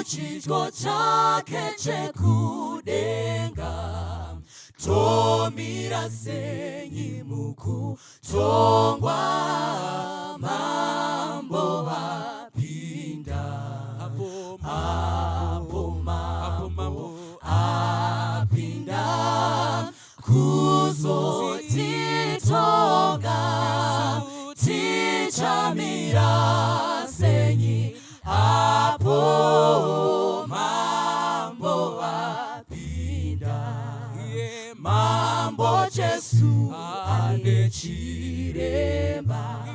Kuchidyo chake chekudenga, tomira senyi mukutongwa? Mambo apinda. Apo Mambo apinda kuzotitonga, tichamira senyi apo Mambo apinda? Mambo Jesu ane chiremba,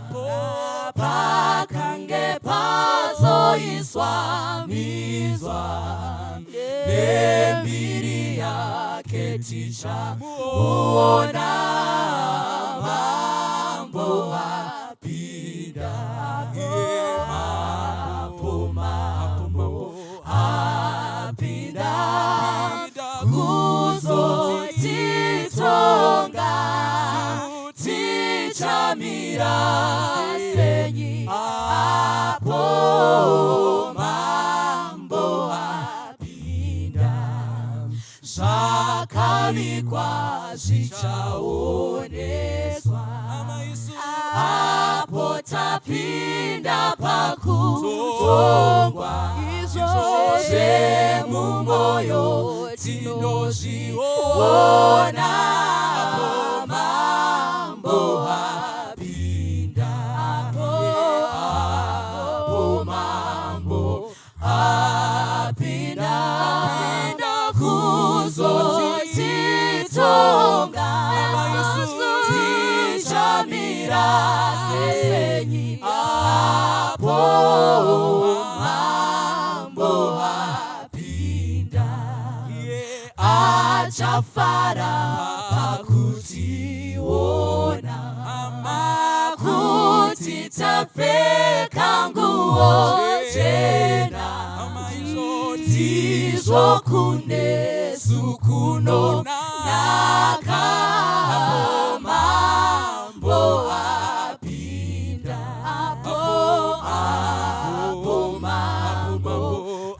pakange pazoiswa minzwa, nembiri yake tichamuona. Mambo apinda. Apo Mambo apinda kuzotitonga, tichamira senyi apo Mambo apinda? Zvakavigwa zvichaoneswa apo tapinda pakutongwa. Izvo zvemumwoyo tinozviona. Mambo apinda. Apo Mambo apinda kuzotitonga, tichamira senyi apo Mambo apinda? Achafara pakutiona kuti tapfeka nguo chena. Ndizvo kunesu kunonaka. Mambo apinda. Apo Mambo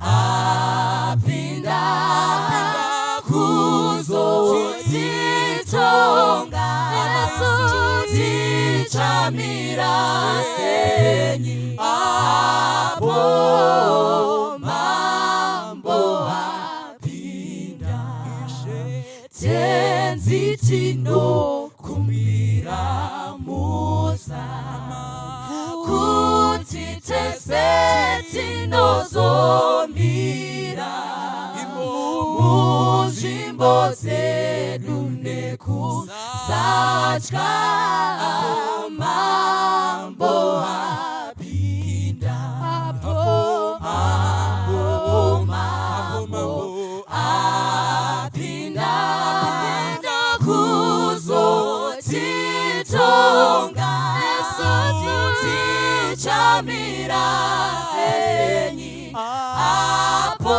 apinda kuzotitonga, tichamira senyi apo Mambo apinda? Tenzi, tinokumbira mutsa kuti tese tinozomira munzvimbo dzedu nekusatya. Mambo apinda. Apo Mambo apinda kuzotitonga, tichamira senyi apo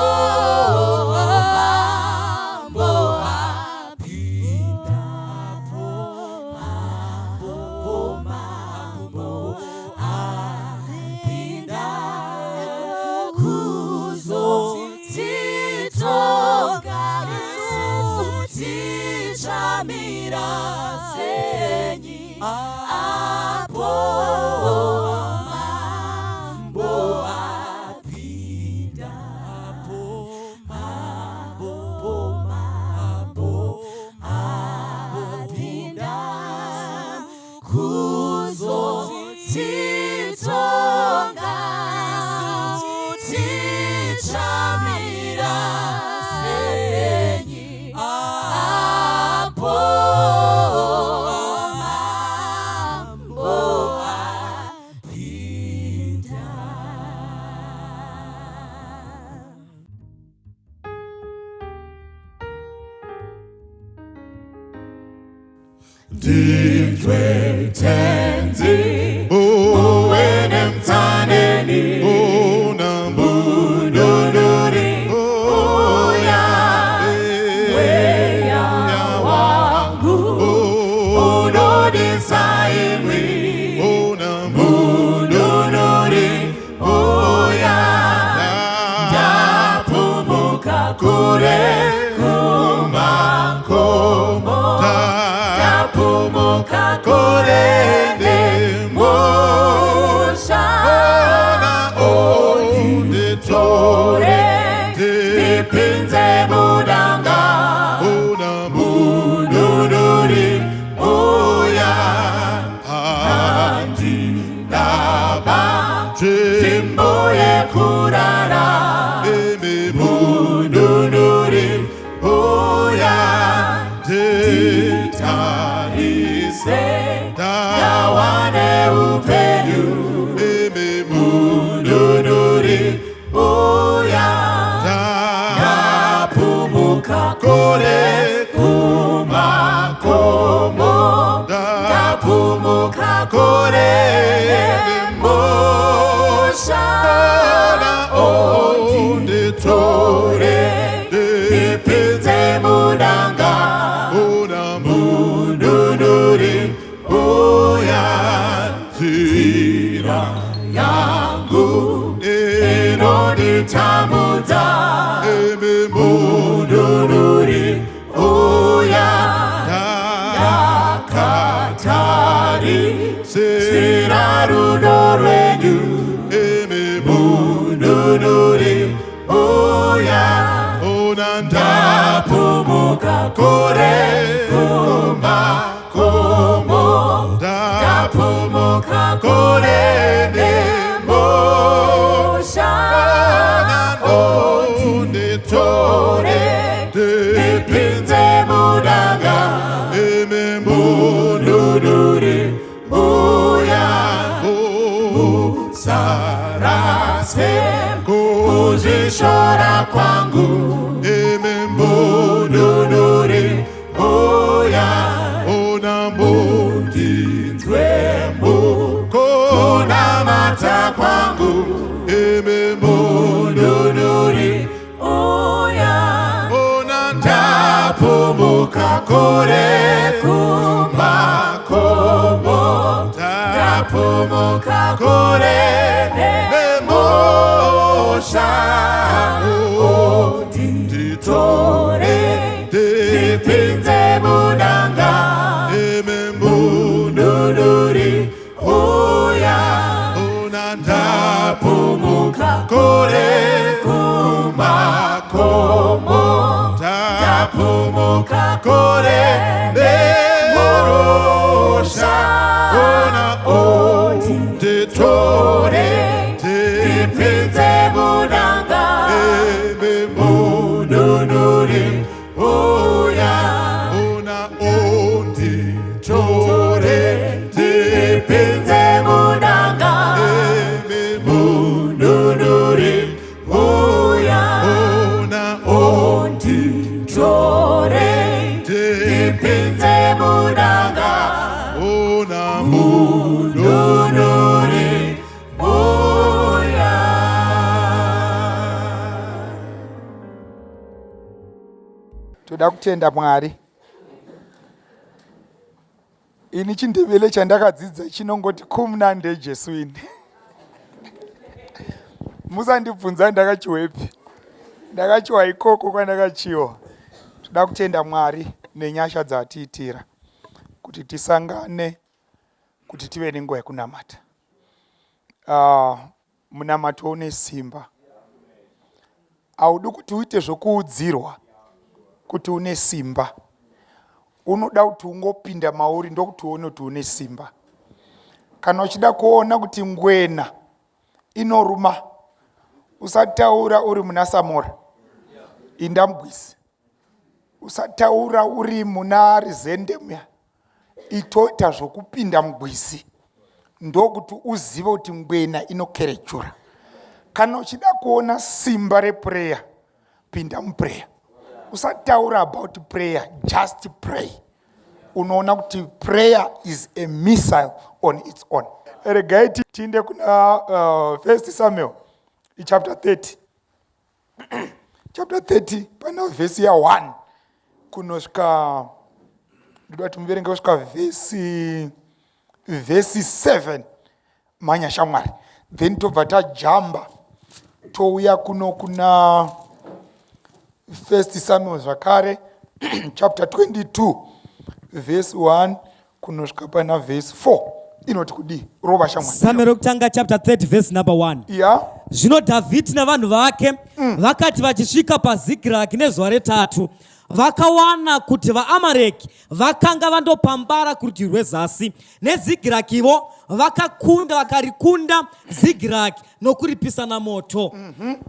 Mambo apinda? Apo Mambo apinda kuzotitonga, tichamira senyi apo Mambo apinda? Apo Mambo apinda kuzotitonga, tichamira senyi apo Ndapumuka kure nemusha onditore ndipinze mudanga mununuri uya nzira yangu inonditambudza mununuri uya ndakatarisira rudo rwenyu mununuri uya ndapumuka kure kumakomo ndapumuka kure nemusha onditore ndipinze mudanga mununuri uya musarase kuzvishora kwangu mununuri uya mundinzwe mukunamata kwangu mununuri uya ndapumuka kure kumakomo ndapumuka kure nemusha onditore ndipinze mudanga mununuri uya ndapumuka kure kumakomo ndapumuka kure nemusha onditore ndipinze mudanga mununuri uya onditore ndipinze mudanga mununuri uya onditore ndipinze mudanga mununuri uya. Toda kutenda Mwari. Ini chiNdebele chandakadzidza chinongoti kumnandi Jesuini. Musandibvunza ndakachiwepi. Ndakachiwa ikoko kwandakachiwa. Toda kutenda Mwari nenyasha dzaatiitira kuti tisangane kuti tive nenguva yekunamata. Munamato une simba. Haudi kuti uite zvokuudzirwa kuti une simba. Unoda kuti ungopinda mauri ndokuti uone kuti une simba. Kana uchida kuona kuti ngwena inoruma, usataura uri muna Samora, inda mugwizi. Usataura uri muna Rizende muya, itoita zvokupinda mugwizi ndokuti uzive kuti ngwena inokerechura. Kana uchida kuona simba reprayer, pinda muprayer. Usataura about prayer, just pray. Unoona kuti prayer is a missile on its own. Regai tiinde kuna First Samuel chapter 30. Chapter 30 pana vhesi ya 1 kunosvika, ndoda kuti muverenge kusvika vhesi 7 manya shamwari, then tobva tajamba touya kuno kuna First Samuel zvakare chapter 22 verse 1 kunosvika pana verse 4. Inoti kudii? Rova shamwari. Samuel wekutanga chapter 30 verse number 1. Zvino Dhavhidhi navanhu vake vakati vachisvika paZikiragi nezuva retatu, vakawana kuti vaAmareki vakanga vandopambara kurutivi rwezasi, neZikiragivo Vakakunda, vakarikunda Zigiragi nokuripisa namoto.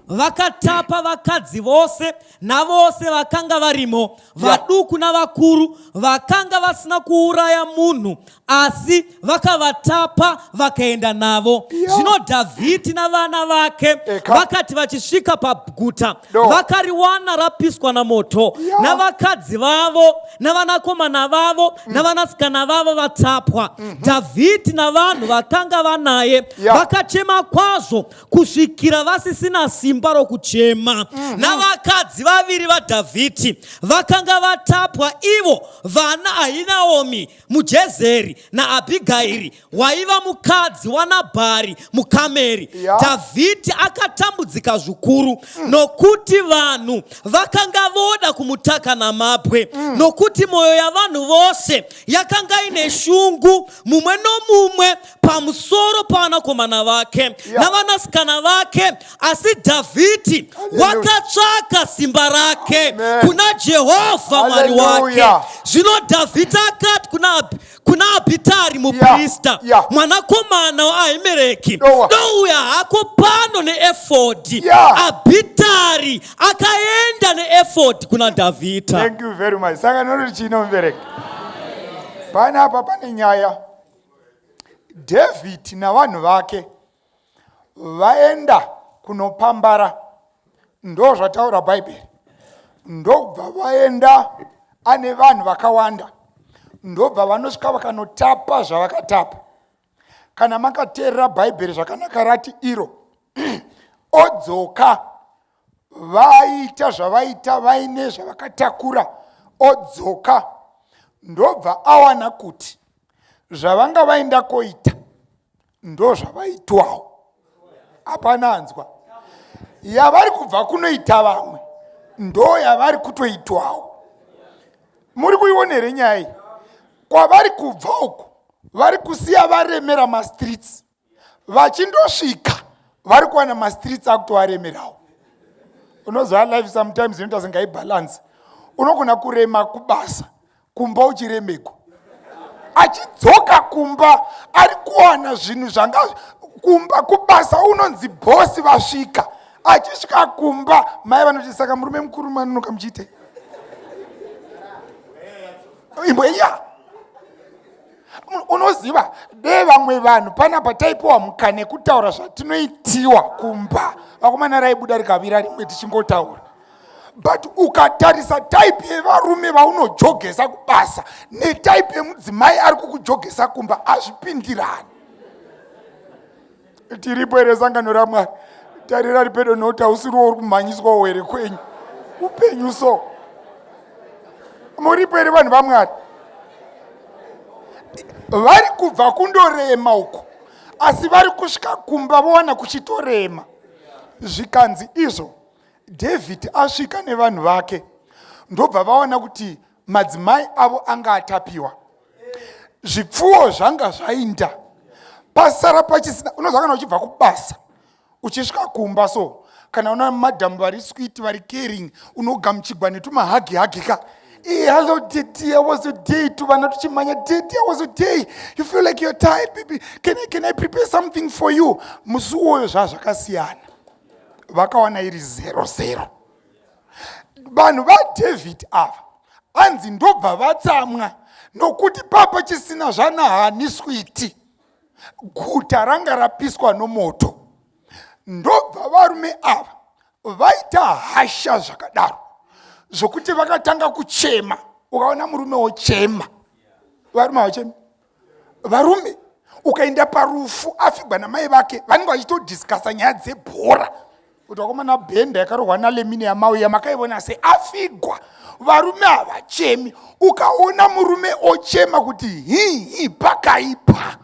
Vakatapa vakadzi vose navose vakanga varimo, vaduku navakuru, vakanga vasina kuuraya munhu, asi vakavatapa vakaenda navo. Zvino Dhavhidhi navana vake vakati vachisvika paguta, vakariwana rapiswa namoto, navakadzi vavo navanakomana vavo navanasikana vavo vatapwa. Dhavhidhi navanhu vakanga vanaye vakachema kwazvo kusvikira vasisina simba rokuchema. Navakadzi vaviri vaDhavhidhi vakanga vatapwa, ivo vana Ahinaomi muJezeri naAbhigairi waiva mukadzi waNabhari muKameri. Dhavhidhi akatambudzika zvikuru, nokuti vanhu vakanga voda kumutaka namabwe, nokuti mwoyo yavanhu vose yakanga ine shungu, mumwe nomumwe pamusoro pavanakomana vake navanasikana vake. Asi Dhavhidhi wakatsvaka simba rake Amen. kuna Jehovha Mwari wake. Hallelujah. Zvino Dhavhidhi akati kuna Abhitari muprista, mwanakomana waAhimereki, Dowa. "Douya hako pano neefodhi." Abhitari akaenda neefodhi kuna Dhavhidha. Thank you very much. Saka noti chino mubereki, panapa pane nyaya. David navanhu vake vaenda kunopambara, ndo zvataura Bhaibheri. Ndobva vaenda ane vanhu vakawanda, ndobva vanosvika vakanotapa zvavakatapa. Kana makateerera Bhaibheri zvakanaka, rati iro odzoka, vaita zvavaita, vaine zvavakatakura, odzoka, ndobva awana kuti zvavanga vaenda koita ndo zvavaitwawo. Hapana anzwa? Yavari kubva kunoita vamwe ndo yavari kutoitwawo. Muri kuiona here nyaya iyi? Kwavari kubva uku, vari kusiya varemera mastreets, vachindosvika vari kuwana mastreets akutovaremerawo. Unoziva, life sometimes inoita sengaibalance. Unogona kurema kubasa, kumba uchiremekwa. Achidzoka kumba ari kuwana zvinhu zvanga kumba. Kubasa unonzi bhosi vasvika. Achisvika kumba, mai vanoti, "Saka murume mukuru manonoka muchiite imbo iya." Unoziva, de vamwe vanhu panapa taipiwa mukana ekutaura zvatinoitiwa kumba, vakomana, raibuda rikavira rimwe tichingotaura. But ukatarisa type yevarume vaunojogesa kubasa netype yemudzimai ari kukujogesa kumba, hazvipindirani. Tiripo here, sangano raMwari? Tarira ri pedo nokuti hausiriwo uri kumhanyiswawo here kwenyu upenyu? So muripo here, vanhu vaMwari? Vari kubva kundorema uku, asi vari kusvika kumba vowana kuchitorema. Zvikanzi izvo, David asvika nevanhu vake, ndobva vaona kuti madzimai avo anga atapiwa, zvipfuwo zvanga zvainda, pasara pachisina. Unoziva, kana uchibva kubasa uchisvika kumba, so kana una madhamu vari sweet, vari caring, unogamuchigwa netumahagi hagi ka. "Hello daddy, how was your day?" Tuvana tuchimanya, "Daddy, how was your day? You feel like you're tired, baby. Can I prepare something for you?" Musi uwoyo zvaa zvakasiyana. Vakawana iri 0-0. Vanhu vaDavid ava anzi ndobva vatsamwa, nokuti papa chisina zvana hani sweet, guta ranga rapiswa nomoto. Ndobva varume ava vaita hasha zvakadaro zvokuti vakatanga kuchema. Ukaona murume wochema, varume havachemi. Varume, ukaenda parufu, afigwa namai vake, vanenge vachitodiscussa nyaya dzebhora, kuti, "Vakomana, bhenda yakarohwa naLamine Yamal yamakaivona sei?" Afigwa, varume havachemi. Ukaona murume ochema, kuti hihi, pakaipa.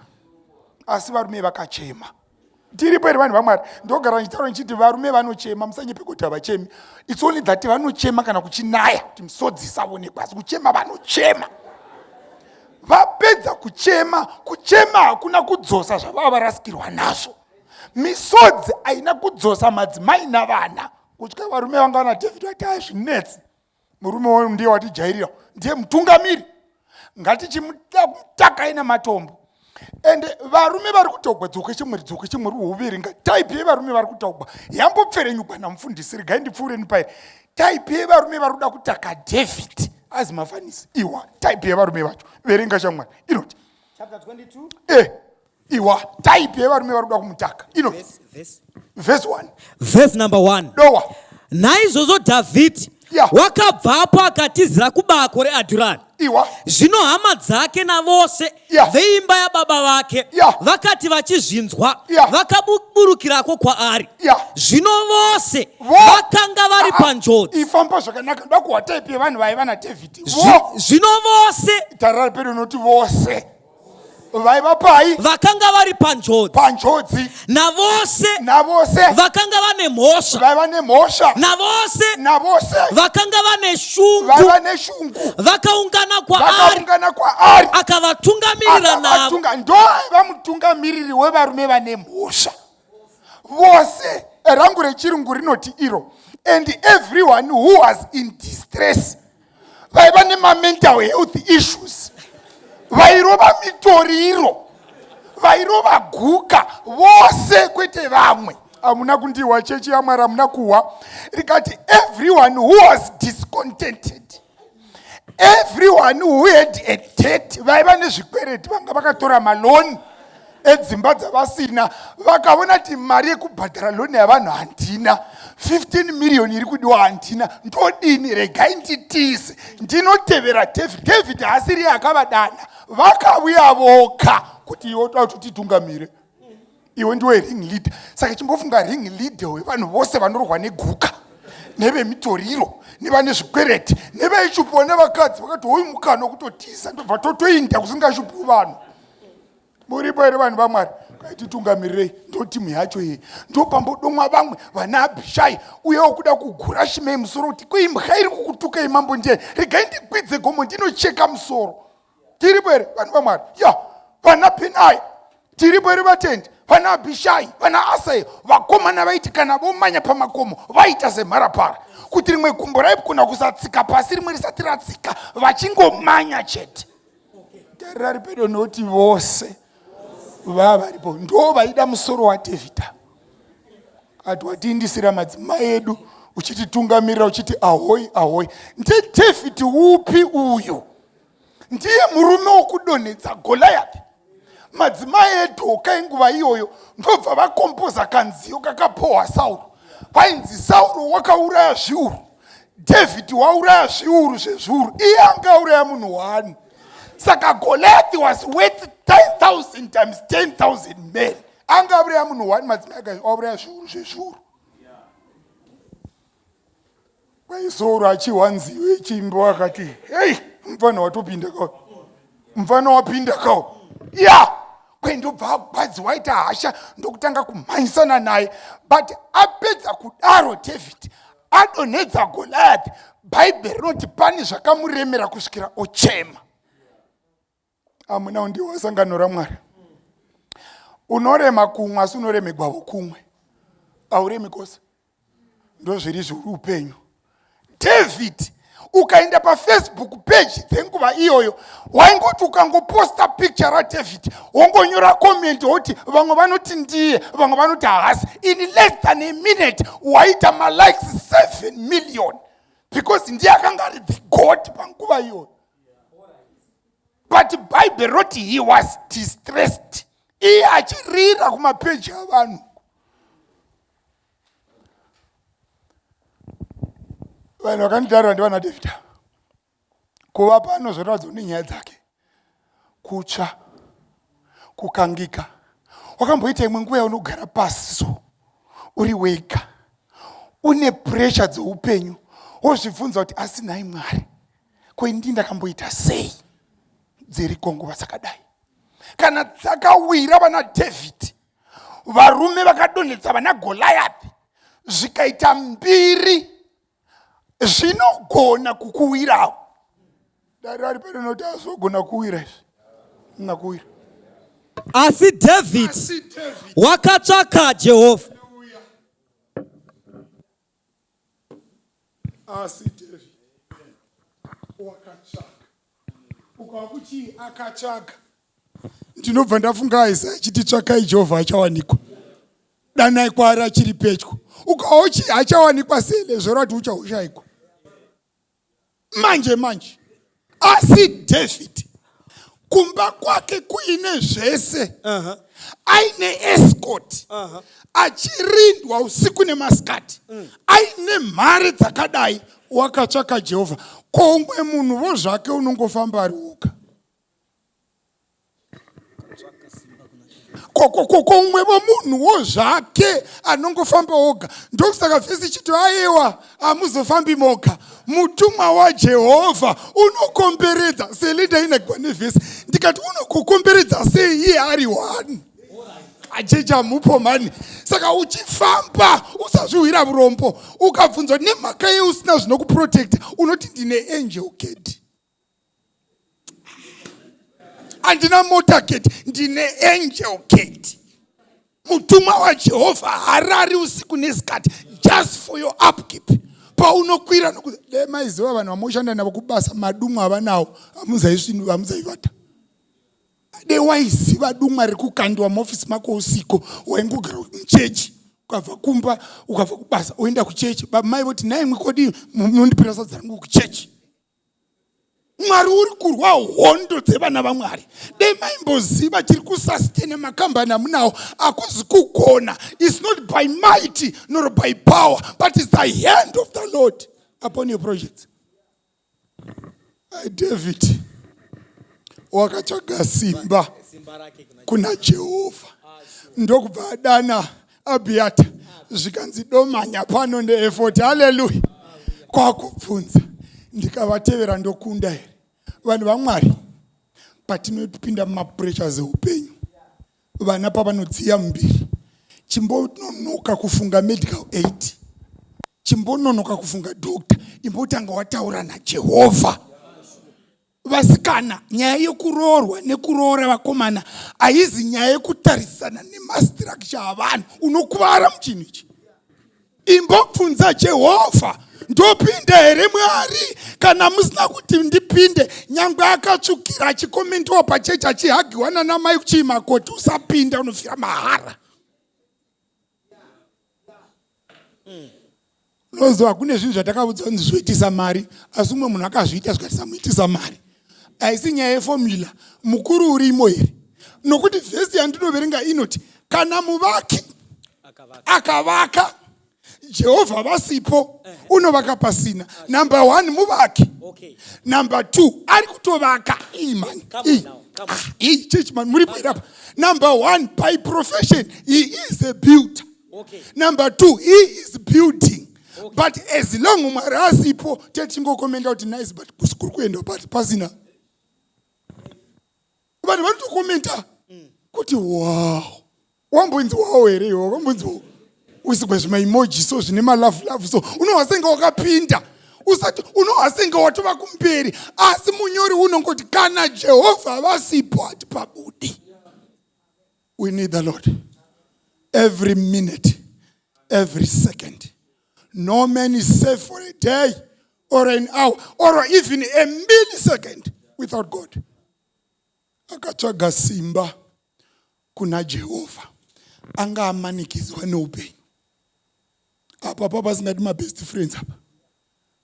Asi varume vakachema. Tiripo here, vanhu vaMwari? Ndogara ndichitaura ndichiti varume vanochema, musanyepe kuti havachemi. It's only that vanochema kana kuchinaya kuti misodzi isaonekwa, asi kuchema vanochema. Vapedza kuchema, kuchema hakuna kudzosa zvavava varasikirwa nazvo. Misodzi haina kudzosa madzimai navana. Kutya varume vanga vana David vati, "Hazvinetsi, murume wayo ndiye watijairira, ndiye mutungamiri, ngatichimutakai namatombo." Ende varume vari kutaugwa dzoke chimweri dzoke chimweri woverenga type yevarume vari kutaugwa yambopferenyugwa namufundisi regai ndipfuureni pairi type yevarume vari kuda kutaka David azi mafanisi iwa type yevarume vacho verenga shamwari inoti Chapter 22. Eh, iwa type yevarume vari kuda kumutaka inoti verse 1 Verse number 1. Dowa. Naizvozvo Dhavhidhi Yeah. wakabvapo akatizira kubako reAdhurami. Iwa. Zvino hama dzake navose Yeah. veimba yababa vake Yeah. vakati vachizvinzwa Yeah. vakaburukirako kwaari. Yeah. Zvino vose Vo. vakanga vari Ah, ah, panjodzi. Ifamba zvakanaka ndoda kuhwa type yevanhu vaiva naDhavhidhi. Vo. Zvino vose Tarira pedo unoti vose. Vaiva pai? Vakanga vari panjodzi. Panjodzi. Navose. Navose. Vakanga vane mhosva. Vaiva nemhosva. Navose. Navose. Vakanga vane shungu. Vaiva neshungu. Vakaungana kwaari. Vakaungana kwaari. Akavatungamirira navo. Ndo aiva mutungamiriri wevarume vane mhosva. Vose. Rangu rechirungu rinoti iro. And everyone who was in distress. Vaiva nemamental health issues, vairova mitoriro, vairova guka, vose kwete vamwe. Hamuna kundiwa chechi yaMwari, hamuna kuhwa. Rikati everyone who was discontented, everyone who had a debt, vaiva nezvikwereti, vanga vakatora maloni edzimba dzavasina, vakaona kuti mari yekubhadhara loni yavanhu handina, 15 million iri kudiwa handina, ndodini? Regai nditize, ndinotevera David. David haasiri akavadana, vakauya voka kuti iwe toda kuti titungamire, iwe ndiwe ring leader. Saka chimbofunga ring leader wevanhu vose vanorwa neguka, nevemitoriro, nevane zvikwereti, nevaishupiwa nevakadzi, vakati hoyu mukana wekutotiza, ndobva totoinda kusingashupiwi vanhu. Muripo here vanhu vaMwari? Kaititungamirirei, ndo timu yacho iyi. Ndopambodomwa vamwe vana Abhishai, uyewo kuda kugura Shimei musoro kuti kuimbwa iri kukutukai mambo ndiye, regai ndikwidze gomo ndinocheka musoro. Tiripo here vanhu vaMwari? Ya, vana Benai tiripo here vatendi? Vana Abhishai, vana Asai, vakomana vaiti kana vomanya pamakomo vaita semharapara, kuti rimwe gumbo raigona kusatsika pasi rimwe risati ratsika, vachingomanya chete. Tarira ripedo noti vose vava varipo ndo vaida musoro waDhavhidha. Kati watiindisira madzimai edu uchititungamirira uchiti ahoi ahoi. NdiDhavhidhi upi uyu? Ndiye murume wokudonhedza Goliath. Madzimai edhoka enguva iyoyo ndobva vakompoza kanziyo kakapohwa Sauro. Painzi Sauro wakauraya zviuru, David wauraya zviuru zvezviuru, iye angauraya munhu one. Saka Goliath was worth 10,000 times 10,000 men. Angauraya munhu one, madzimai akauraya zviuru zvezviuru. Kwaisoro achihwa nziyo yechimbo akati, hei, mufana watopinda kawo, mufana wapinda kawo. Ya, kwendobva agwadziwa aita hasha ndokutanga kumhanyisana naye. But apedza kudaro David adonhedza Goliath, Bhaibheri rinoti pane zvakamuremera kusvikira ochema. Amuna ndiwo sangano raMwari. Unorema kumwe asi unoremegwavo kumwe, hauremi kwose. Ndozviri zviri upenyu. David, ukaenda paFacebook page dzenguva iyoyo, waingoti ukangoposta picture raDavid wongonyora comment woti vamwe vanoti ndiye, vamwe vanoti haasi. In less than a minute waita malikes 7 million, because ndiye akanga ari the god panguva iyoyo. But Bible roti he was distressed, iye achirira kumapeji avanhu. Vanhu vakanditarira ndivana David kuva pano zvoratidza une nyaya dzake, kutsva, kukangika. Wakamboita imwe nguva yaunogara pasi so uri wega, une pressure dzeupenyu, wozvibvunza kuti asi nhai Mwari, ko ini ndakamboita sei? Dziriko nguva dzakadai kana dzakawira vana David, varume vakadonhedza vana Goliath zvikaita mbiri, zvinogona kukuwirawo. Dare ari pano noti azogona kuwira izvi, nakuwira. Asi David wakatsvaka Jehovha. Asi David wakatsvaka. Ukawa kuchii akatsvaga? Ndinobva ndafunga Isaya achiti tsvakai Jehovha achawanikwa. Danai kwaari achiri pedyo. Ukaochi achawanikwa sei nezvoro ati uchahushaikwa. Manje manje. Asi David kumba kwake kuine zvese aine escort achirindwa usiku nemasikati aine mhare dzakadai wakatsvaka Jehovha. Ko umwe munhu vo zvake unongofamba ari woga. Ko umwe vo munhu wo zvake anongofamba woga. Ndokusaka vhesi ichiti ayewa hamuzofambi moga. Mutumwa waJehovha unokomberedza. Selinda inagwa nevhesi ndikati unokukomberedza sei iye ari one. Achecha mupo mani. Saka uchifamba usazviwira vurombo. Ukabvunzwa nemhaka yei usina zvinokuprotecta unoti ndine angel gate. Handina motor gate, ndine angel gate. Mutumwa waJehovha harari usiku nesikati just for your upkeep. Paunokwira noku dai maiziva vanhu vamoshanda navo kubasa madumwa avanawo hamuzaivata. Dai waiziva dumwa riri kukandiwa muofisi mako usiku waingogara muchechi ukabva kumba ukabva kubasa woenda kuchechi mai voti nhai kodii munondipira sadza rangu kuchechi. Mwari uri kurwa hondo dzevana vaMwari. Dai maimboziva chiri kusustena makambani amunawo hakuzi kugona. It's not by might nor by power, but it's the hand of the Lord upon your projects. David wakatsvaga simba kuna Jehovha ndokubva adana Abiata zvikanzi domanya pano neefoti. Haleluya. Kwakubvunza ndikavatevera ndokunda here? Vanhu vaMwari patinopinda mumapressures eupenyu, vana pavanodziya muviri, chimbononoka kufunga medical aid, chimbononoka kufunga doctor, imbotanga wataura naJehovha. Vasikana, nyaya yekuroorwa nekuroora vakomana haizi nyaya yekutarisana nemastructure avanhu. Unokuvara muchinhu ichi. Imbobvunza Jehovha, ndopinda here Mwari? Kana musina kuti ndipinde, nyangwe akatsvukira achikomentiwa pachechi achihagiwa nana mai kuchii makoti, usapinda, unofira mahara. Unoziva kune zvinhu zvatakaudzwa kunzi zvoitisa mari, asi umwe munhu akazviita zvikatisamuitisa mari. Haisi nyaya yeformula, mukuru urimo here? Nokuti vhesi yandinoverenga inoti kana muvaki akavaka Jehovha vasipo unovaka pasina. Number 1 muvaki. Number 2 ari kutovaka. Iyi man. Iyi church man muri kuira apa. Number 1 by profession he is a builder. Number 2 he is building. But as long Mwari asipo tetingokomenda kuti nice but kuri kuenda pasina. Vanhu vanotokomenta kuti wow. Wambonzi wow here iwe? Wambonzi wow. Uisigwa zvimaemoji so zvine malove love so unohwa senge wakapinda usati unohwa senge watova kumberi, asi munyori unongoti kana Jehovha vasipo hatipabudi. We need the Lord every minute, every second. No man is safe for a day or an hour or even a millisecond without God. Akatsvaga simba kuna Jehovha, anga amanikidzwa neupenyu. Apa papa asingadi mabest friends, apa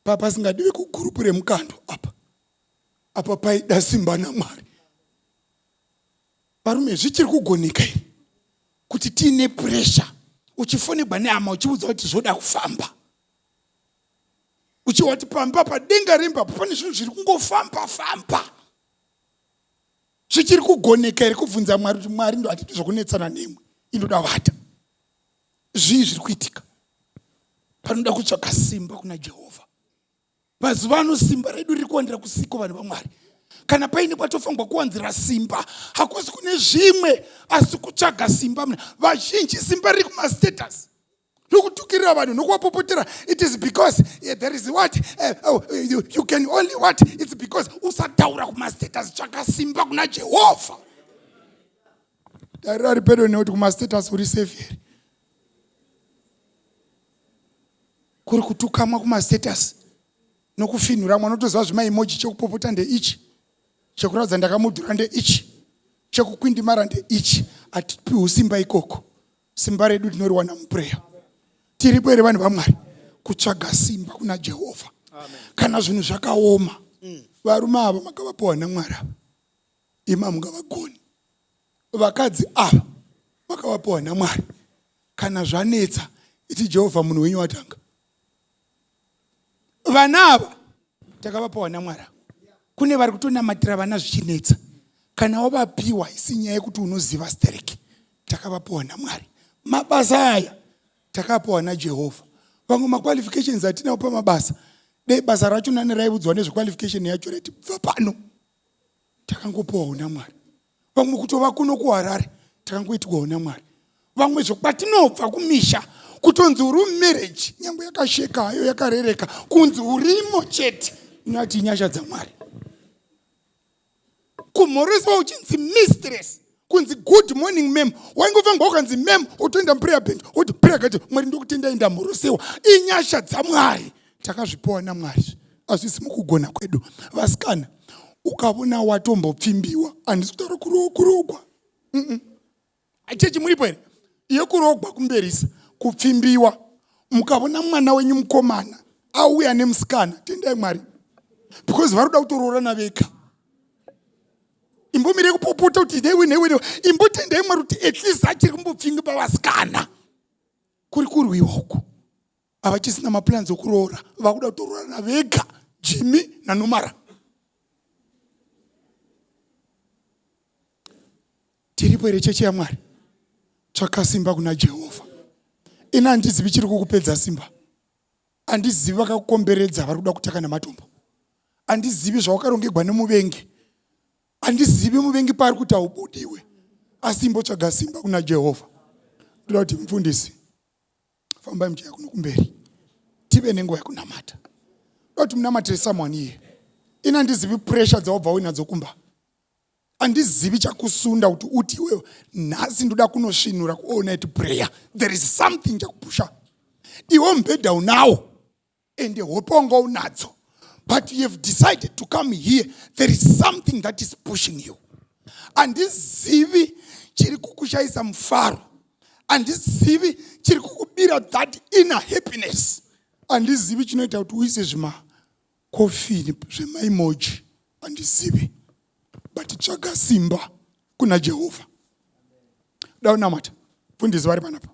papa asingadi vekugurupu remukando, apa apa paida simba naMwari. Varume, zvichiri kugoneka here kuti tiine pressure uchifonegwa nehama uchiudza kuti zvoda kufamba, uchiwati pamba padenga remba pane zvinhu zviri kungofamba famba? Zvichiri kugoneka here kubvunza Mwari kuti Mwari ndo hatidi zvokunetsana nemwe, indoda vata? Zvii zviri kuitika? Panoda kutsvaga simba kuna Jehovha. Mazuva ano simba redu riri kuwandira kusiko, vanhu vaMwari. Kana paine kwatofanirwa kuwanzira simba, hakusi kune zvimwe, asi kutsvaga simba. Vazhinji simba riri kumastatus, nokutukirira vanhu, nokuvapopotera. It is because there is what oh, you can only what it's because usataura kumastatus. Tsvaka simba kuna Jehovha. Tarira ari pedo nekuti kumastatus uri safe here? Kuri kutukamwa kumastatus nokufinhura, mwana unotoziva zvimaemoji, chekupopota ndeichi, chekuratidza ndakamudhura ndeichi. Chekukwindimara ndeichi, hatipiwi simba ikoko. Simba redu tinoriwana muprayer. Tiripo here vanhu vaMwari? Kutsvaga simba kuna Jehovha. Kana zvinhu zvakaoma, varume ava makavapiwa naMwari ava, imi hamungavagoni. Vakadzi ava makavapiwa naMwari. Kana zvanetsa, iti Jehovha munhu wenyu watanga. Vana ava takavapiwa naMwari. Kune vari kutonamatira vana zvichinetsa. Kana wavapiwa, isi nyaya yekuti unoziva stereki. Takavapiwa naMwari. Mabasa aya takapiwa naJehovha. Vamwe maqualifications atinawo pamabasa, dei basa racho nani raiudzwa nezvequalification yacho reti bva pano. Takangopiwawo naMwari. Vamwe kutova kuno kuHarare takangoitwawo naMwari. Vamwe zvokwatinobva kumisha kutonzi uri mumarriage, nyangwe yakasheka hayo yakarereka, kunzi urimo chete, inati inyasha dzaMwari. Kumhoreswa uchinzi mistress, kunzi good morning ma'am, waingofamba ukanzi ma'am, wotoenda muprayer band woti prayer gati Mwari ndokutendai ndamhorosewa. Inyasha dzaMwari, takazvipiwa naMwari, hazvisi mukugona kwedu. Vasikana, ukavona watombopfimbiwa, handisi kutaura kurogwa, achechi muripo here? Yekurogwa kumberisa, kupfimbiwa. Mukavona mwana wenyu mukomana auya nemusikana, tendai Mwari, because vari kuda kutoroorana vega. Imbomire kupopota kuti newe newe newe, imbotendai Mwari kuti at least achiri kumbopfinga pavasikana. Kuri kurwiwa uku, havachisina maplans okuroora, vakuda kutoroorana vega, Jimmy naNomara. Tiripo here chechi yaMwari? Tsvaka simba kuna Jehovha. Ini handizivi chiri kukupedza simba, handizivi vakakukomberedza vari kuda kutaka nematombo, handizivi zvawakarongegwa nemuvengi, handizivi muvengi paari kuti haubudiwe, asi imbotsvaga simba kuna Jehovha. Ndoda kuti mufundisi fambai muchiya kuno kumberi, tive nenguva yekunamata. Ndoda kuti munamatire someone iye. Ini handizivi pressure dzawabva uinadzo kumba, handizivi chakusunda kuti uti iwewe nhasi ndoda kunosvinura kuall night prayer. There is something chakupusha iwe. Mubhedha unawo ende hope wanga unadzo, but you have decided to come here. There is something that is pushing you. Handizivi chiri kukushayisa mufaro, handizivi chiri kukubira that inner happiness, handizivi chinoita kuti uise zvimakofini zvemaemoji, handizivi, but tsvaga simba kuna Jehovha. Da unamata. Mufundisi vari panapa,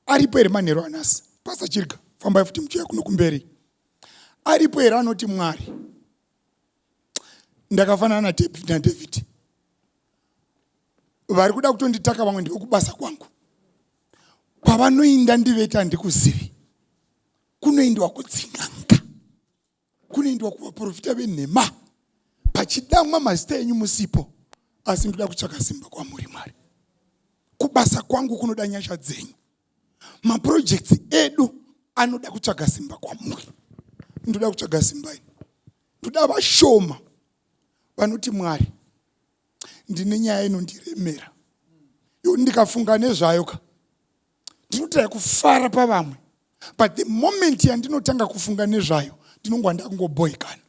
aripo here manheru anasi? Pasachirga, fambai futi muchiuya kuno kumberi. Aripo here anoti, Mwari, ndakafanana naDavid, vari kuda kutonditaka vamwe ndevekubasa kwangu, kwavanoinda ndivete handikuzivi, kunoendwa kudzin'anga, kunoendwa kuvaprofita venhema, pachidamwa mazita enyu musipo, asi ndoda kutsvaka simba kwamuri Mwari. Kubasa kwangu kunoda nyasha dzenyu, maprojects edu anoda kutsvaga simba kwamuri, ndoda kutsvaga simba ini. Ndoda vashoma vanoti, Mwari, ndine nyaya inondiremera, iwo ndikafunga nezvayo ka ndinotaya kufara pavamwe, but the moment yandinotanga kufunga nezvayo ndinongwa ndakungoboekana.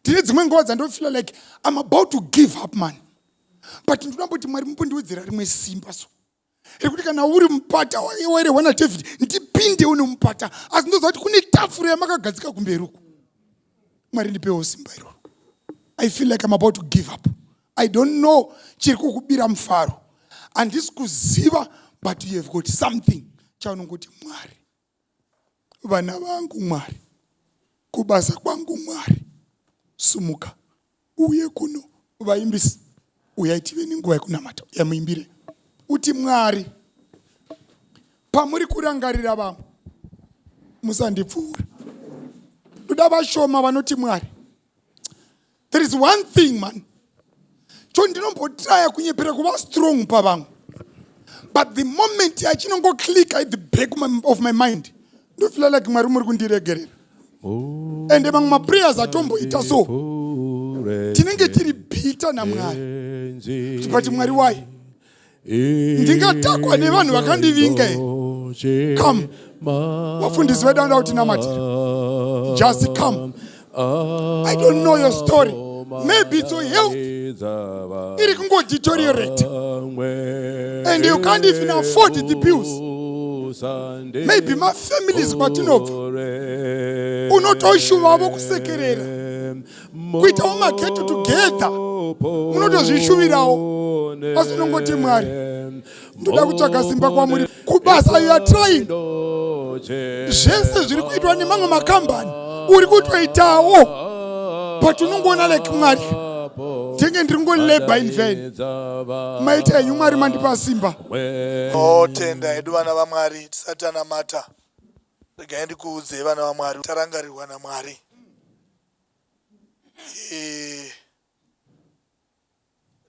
Ndine dzimwe nguva dzandofeela like I'm about to give up, man, but ndinomboti, Mwari, mumbondiwedzera rimwe simba so rekuti kana uri mupata wairehwa naDavid, ndipinde une mupata, asi ndoziva kuti kune tafuro yamakagadzika kumberi uku. Mwari, ndipewo simba iroro. I feel like I'm about to give up. I don't know chiri kukubira mufaro, handisi kuziva, but you have got something chaunongoti, Mwari, vana vangu, Mwari, kubasa kwangu, Mwari, sumuka uye kuno. Vaimbisi, uyai tive nenguva yekunamata yamuimbire. Uti, Mwari, pamuri kurangarira vamwe, musandipfuura. Ndoda vashoma vanoti, Mwari, there is one thing, man, cho ndinombotraya kunyepera kuva strong pavamwe, but the moment yachinongoclicka at the back of my mind, ndofeela like Mwari muri kundiregerera. Ende mamwe maprayers atomboita so, tinenge tiri bitter naMwari, but Mwari, wai ndingatakwa nevanhu vakandivinga here? Come, vafundisi vedu vanoda kuti namatira. Just come. I don't know your story. Maybe it's your health. Iri kungodeteriorate and you can't even afford the bills. Maybe mafamilies kwatinobva unotoshuvavo kusekerera kuitawo maget together, munotozvishuvirawo, asi unongoti, "Mwari, ndoda kutsvaga simba kwamuri." Kubasa you are trying, zvese zviri kuitwa nemamwe makambani uri kutoitawo, but unongoona like, "Mwari, ndenge ndiri ngolabor in vain." Maita henyu Mwari, mandipa simba. Totenda hedu, vana vaMwari. Tisati tanamata, regai ndikuudzei, vana vaMwari, tarangarirwa naMwari.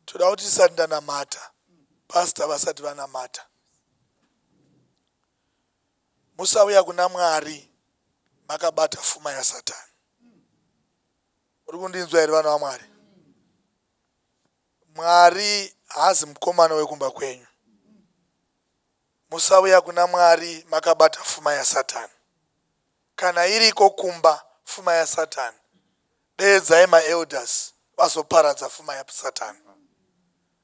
Toda kuti tisati ndanamata, pastor vasati vanamata, musauya kuna Mwari makabata fuma yaSatani. Uri kundinzwa here, vana vaMwari? Mwari haazi mukomana wekumba kwenyu. Musauya kuna Mwari makabata fuma yaSatani. Kana iriko kumba fuma yaSatani, deedzai maelders vazoparadza fuma yaSatani,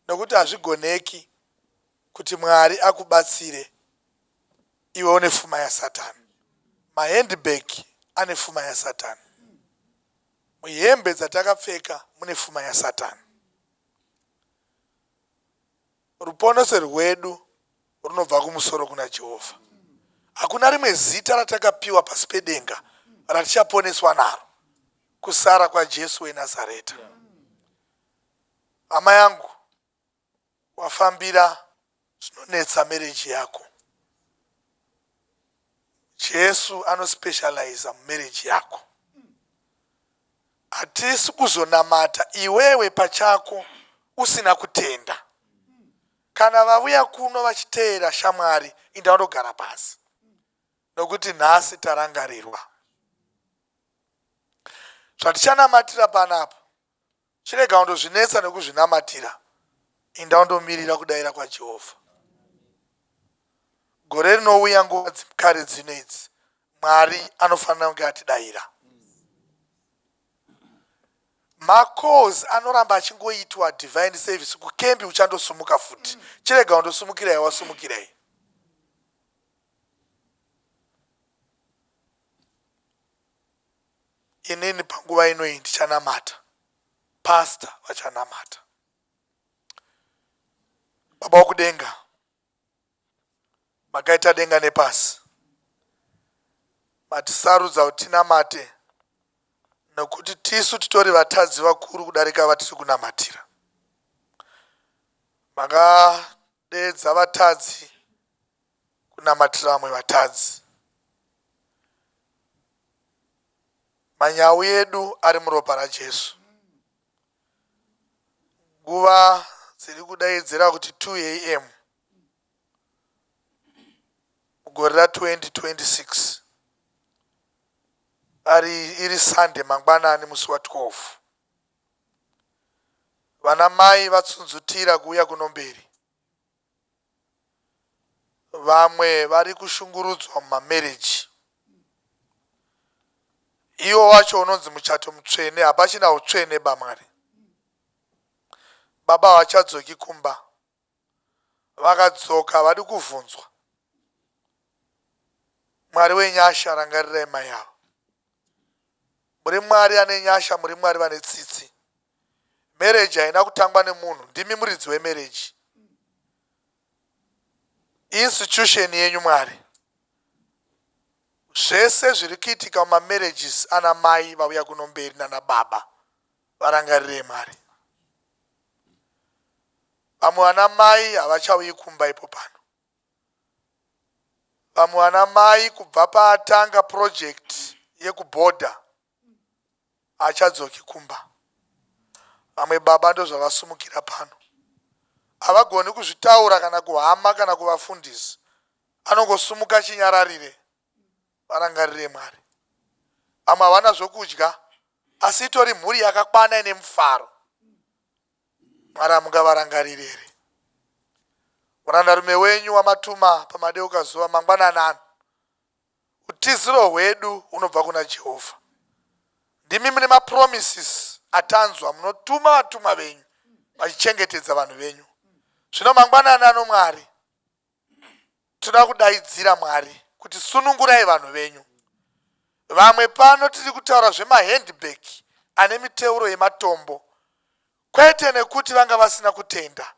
nokuti hazvigoneki kuti Mwari akubatsire iwe une fuma yaSatani. Mahandbag ane fuma yaSatani, muhembe dzatakapfeka mune fuma yaSatani. Ruponeso rwedu runobva kumusoro kuna Jehovha. Hakuna rimwe zita ratakapiwa pasi pedenga ratichaponeswa naro kusara kwaJesu weNazareta. Hama yangu, wafambira zvinonetsa marriage yako, Jesu anospecializa mumarriage yako. Hatisi kuzonamata iwewe pachako usina kutenda. Kana vauya kuno vachiteera shamwari, inda undogara pasi, nokuti nhasi tarangarirwa. Zvatichanamatira panapa, chirega undozvinetsa nekuzvinamatira. Inda undomirira kudayira kwaJehovha. Gore rinouya nguva dzikare dzino idzi, Mwari anofanira kunge atidayira. Macalls anoramba achingoitwa, divine service kukembi, uchandosumuka futi. Chirega undosumukirai, wasumukirai. Inini panguva inoyi ndichanamata, pastor vachanamata. Baba wokudenga, makaita denga nepasi, matisarudza kuti tinamate nokuti tisu titori vatadzi vakuru kudarika vatiri kunamatira. Makadeedza vatadzi kunamatira vamwe vatadzi. Manyau edu ari muropa raJesu. Nguva dziri kudaidzira kuti 2 a.m. mugore ra2026, ari iri Sunday mangwanani, musi wa12, vana mai vatsunzutira kuuya kuno mberi. Vamwe vari kushungurudzwa mumamarriage. Iwo wacho unonzi muchato mutsvene, hapachina utsvene baMwari. Baba havachadzoki kumba, vakadzoka havadi kuvhunzwa. Mwari wenyasha, rangarirai mai ava. Muri Mwari ane nyasha, muri Mwari vane tsitsi. Marriage haina kutangwa nemunhu, ndimi muridzi wemarriage, institution yenyu, Mwari. Zvese zviri kuitika mumamarriages, ana mai vauya kuno mberi nana baba, varangarirei, Mwari. Vamwe vana mai havachauyi kumba ipo pano. Vamwe vana mai kubva paatanga project yekubhodha haachadzoki kumba. Vamwe baba ndozvavasumukira pano, havagoni kuzvitaura kana kuhama kana kuvafundisi, anongosumuka chinyararire. Varangarire, Mwari. Vamwe havana zvokudya, asi itori mhuri yakakwana ine mufaro. Mwari, hamungavarangarire here? Murandarume wenyu wamatuma pamadeuka zuva mangwanani ano, utiziro hwedu hunobva kuna Jehovha. Ndimi mune mapromises atanzwa, munotuma vatumwa venyu. Vachichengetedza vanhu venyu. Zvino mangwanani ano Mwari, tinoda kudaidzira Mwari kuti sunungurai vanhu venyu. Vamwe pano tiri kutaura zvemahandbag ane miteuro yematombo, kwete nekuti vanga vasina kutenda,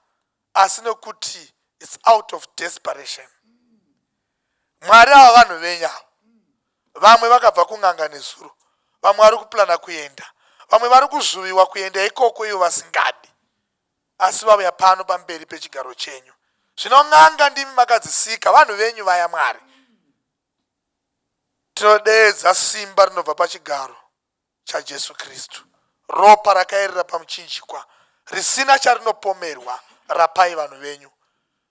asi nekuti it's out of desperation. Mwari ava vanhu venyu ava. Vamwe vakabva kun'anga nezuro, vamwe vari kuplana kuenda, vamwe vari kuzvuviwa kuenda ikoko ivo vasingadi, asi vauya pano pamberi pechigaro chenyu. Zvino n'anga ndimi makadzisika, vanhu venyu vaya Mwari. Tinodeedza simba rinobva pachigaro chaJesu Kristu, ropa rakaerera pamuchinjikwa risina charinopomerwa. Rapai vanhu venyu.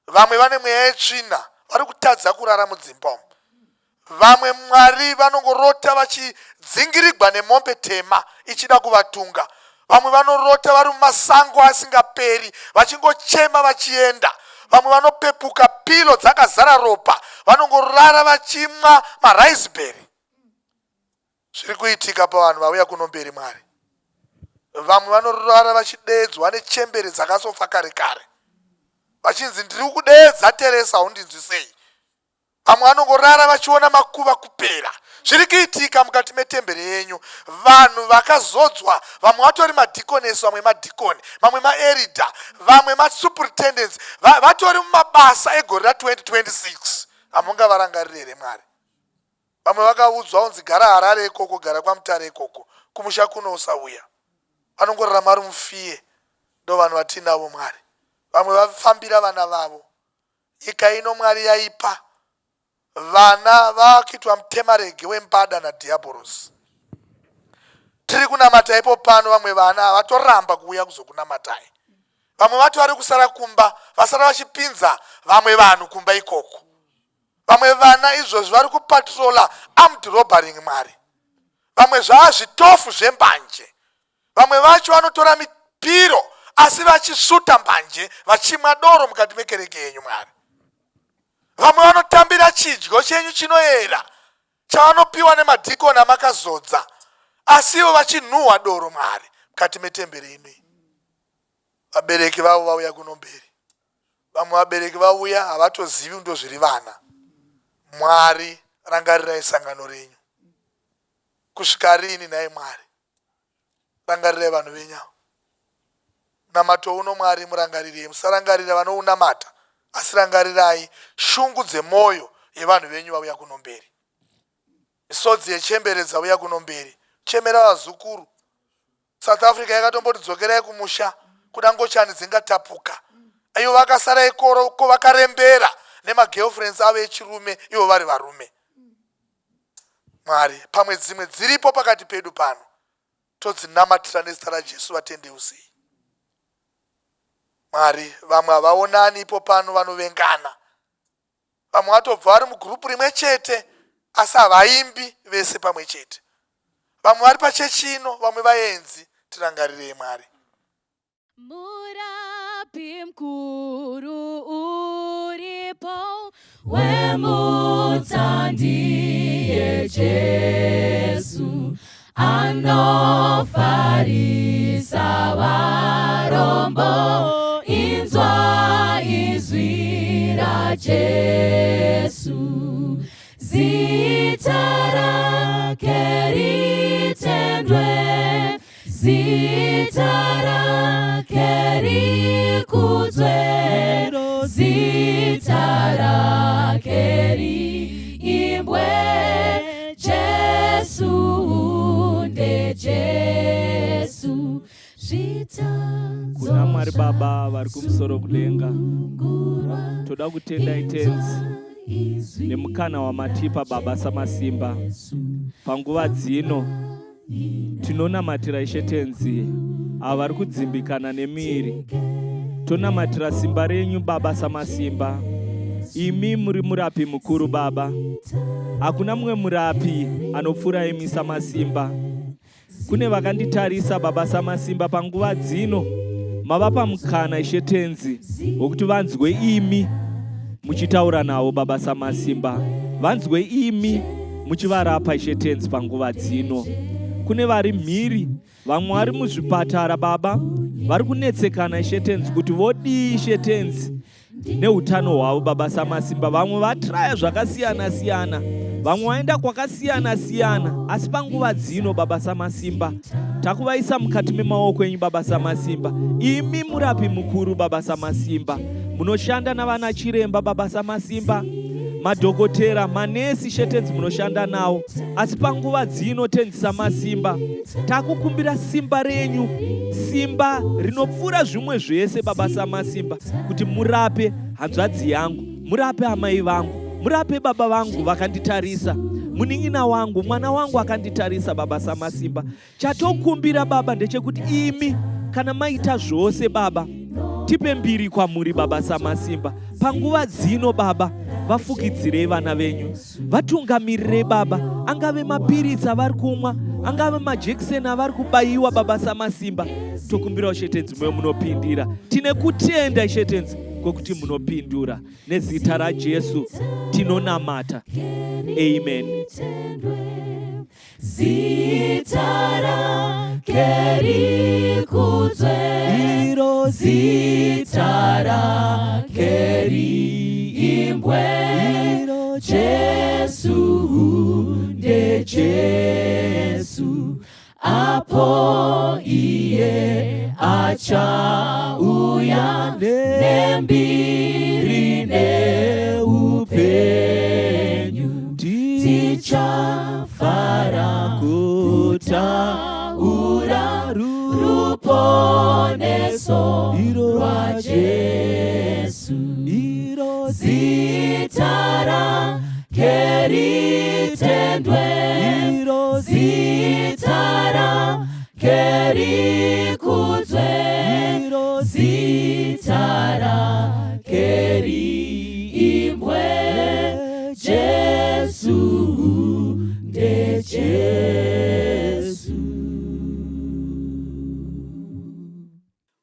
Vamwe vane mweya yetsvina vari kutadza kurara mudzimba umu. Vamwe Mwari vanongorota vachidzingirigwa nemombe tema ichida kuvatunga. Vamwe vanorota vari mumasango asingaperi vachingochema vachienda. Vamwe vanopepuka pilo dzakazara ropa, vanongorara vachimwa maraisberry. Zviri kuitika pavanhu vauya kuno mberi Mwari. Vamwe vanorara vachideedzwa nechembere dzakasofa kare kare. Vachinzi ndiri kudeedza Teresa haundinzwi sei? Vamwe vanongorara vachiona makuva kupera. Zviri kuitika mukati metembere yenyu. Vanhu vakazodzwa, vamwe vatori madhikonesi, vamwe madhikoni, vamwe maeridha, vamwe masuperintendents, vatori mumabasa egore ra2026. Hamungavarangarire here Mwari? Vamwe vakaudzwa kunzi gara Harare ikoko, gara kwaMutare ikoko, kumusha kuno usauya. Vanongorarama vari mufiye. Ndovanhu vatinavo Mwari. Vamwe vafambira vana vavo. Nyika ino Mwari yaipa. Vana vakuitwa mutemarege wembada nadhiabhorosi. Tiri kunamata ipo pano vamwe vana vatoramba kuuya kuzokunamatai. Vamwe vato vari kusara kumba, vasara vachipinza vamwe vanhu kumba ikoko. Vamwe vana izvozvi vari kupatrola armed robbering Mwari. Vamwe zvaa zvitofu zvembanje. Vamwe vacho vanotora mipiro asi vachisvuta mbanje vachimwa doro mukati mekereke yenyu Mwari. Vamwe vanotambira chidyo chenyu chinoyera chavanopiwa nemadhikoni amakazodza asi ivo vachinhuhwa doro Mwari mukati metemberi ino. Vabereki vavo vauya kuno mberi. Vamwe vabereki vauya havatozivi ndozviri vana. Mwari rangarirai sangano renyu. Kusvika rini nhai Mwari? Rangarirai vanhu venyu ava. Munamato uno Mwari murangarirei. Musarangarira vanounamata asi rangarirai shungu dzemwoyo yevanhu venyu vauya kuno mberi. Misodzi yechembere dzauya kuno mberi. Chemera vazukuru. South Africa yakatomboti dzokerai kumusha kuda ngochani dzingatapuka. Ivo vakasara ikoro ko vakarembera nemagirlfriends avo echirume ivo vari varume. Mwari, pamwe dzimwe dziripo pakati pedu pano todzinamatira nezita raJesu vatendeusei. Mwari, vamwe havaonani ipo pano vanovengana. Vamwe vatobva vari mugurupu rimwe chete asi havaimbi vese pamwe chete. Vamwe vari pachechi ino, vamwe vaenzi. Tirangarirei Mwari. Murapi mkuru uripo wemutsa ndiye Jesu anofarisa varombo inzwa izwi raJesu zita rake ritendwe zita rake rikudzwe zita rake riimbwe Jesu ndeJesu Kuna Mwari Baba vari kumusoro kudenga, toda kutendai Tenzi nemukana wamatipa Baba Samasimba panguva dzino. Tinonamatira Ishe Tenzi ava vari kudzimbikana nemiri. Tonamatira simba renyu Baba Samasimba. Imi muri murapi mukuru Baba. Hakuna mumwe murapi anopfuura imi Samasimba. Kune vakanditarisa Baba Samasimba panguva dzino mavapa mukana Ishe Tenzi wekuti vanzwe imi muchitaura navo Baba Samasimba. Vanzwe imi muchivarapa Ishe Tenzi panguva dzino. Kune vari mhiri, vamwe vari muzvipatara baba, vari kunetsekana Ishe Tenzi kuti vodii Ishe Tenzi neutano hwavo baba Samasimba. Vamwe vatraya zvakasiyana siyana, vamwe vaenda kwakasiyana siyana, asi panguva dzino baba Samasimba takuvaisa mukati memaoko enyu baba Samasimba. Imi murapi mukuru baba Samasimba, munoshanda navana chiremba baba Samasimba, madhokotera, manesi Ishe Tenzi munoshanda nawo, asi panguva dzino Tenzi Samasimba takukumbira simba renyu, simba rinopfuura zvimwe zvese baba Samasimba, kuti murape hanzvadzi yangu, murape amai vangu, murape baba vangu vakanditarisa, munin'ina wangu, mwana wangu akanditarisa baba Samasimba. Chatokumbira baba ndechekuti imi kana maita zvose baba, tipe mbiri kwamuri baba Samasimba. Panguva dzino baba, vafukidzirei vana venyu, vatungamirirei baba, angave mapiritsi avari kumwa, angave majekiseni avari kubayiwa baba Samasimba. Tokumbirawo Ishe Tenzi muve munopindira. Tine kutenda Ishe Tenzi kwekuti munopindura. Nezita raJesu tinonamata, amen. Zita rake rikudzwe, Iro zita rake riimbwe, iro Jesu ndeJesu, apo iye achauya nembiri neupenyu, tichafara kutaura ruponeso rwaJesu. Iro Zita rake ritendwe, iro zita rake rikudzwe, iro zita rake riimbwe, Jesu ndeJesu.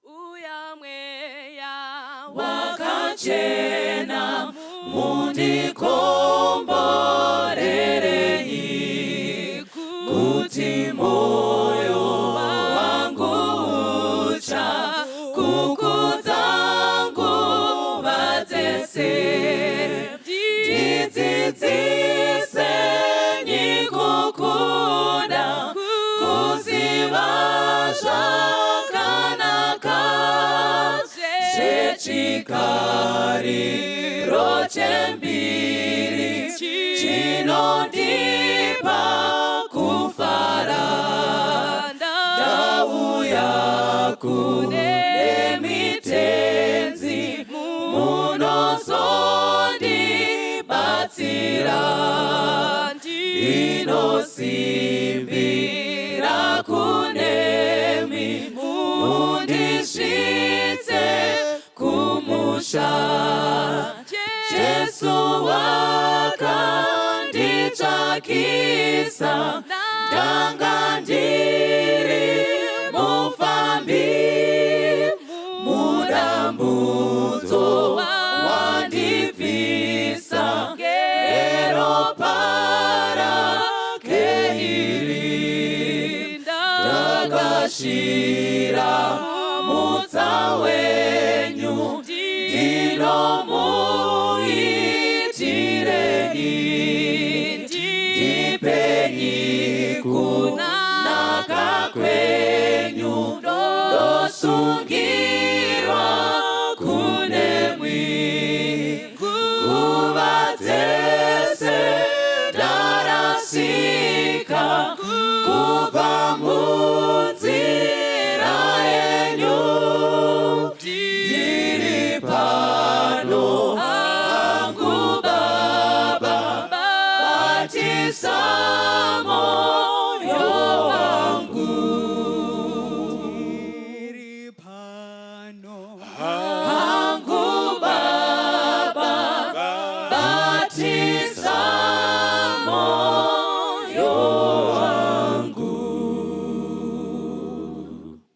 Uya mweya wakachena mundikomborerei, kuti moyo wangu ucha kukudza nguva dzese, ndidzidziseni kukunda kuziva zvakanaka zvechikariro chembiri chinondipa kufara. Ndauya kune mitenzi munozondibatsira, ndinosimbira kunemi mundisvitse kumusha. Jesu wakanditsvakisa, ndanga ndiri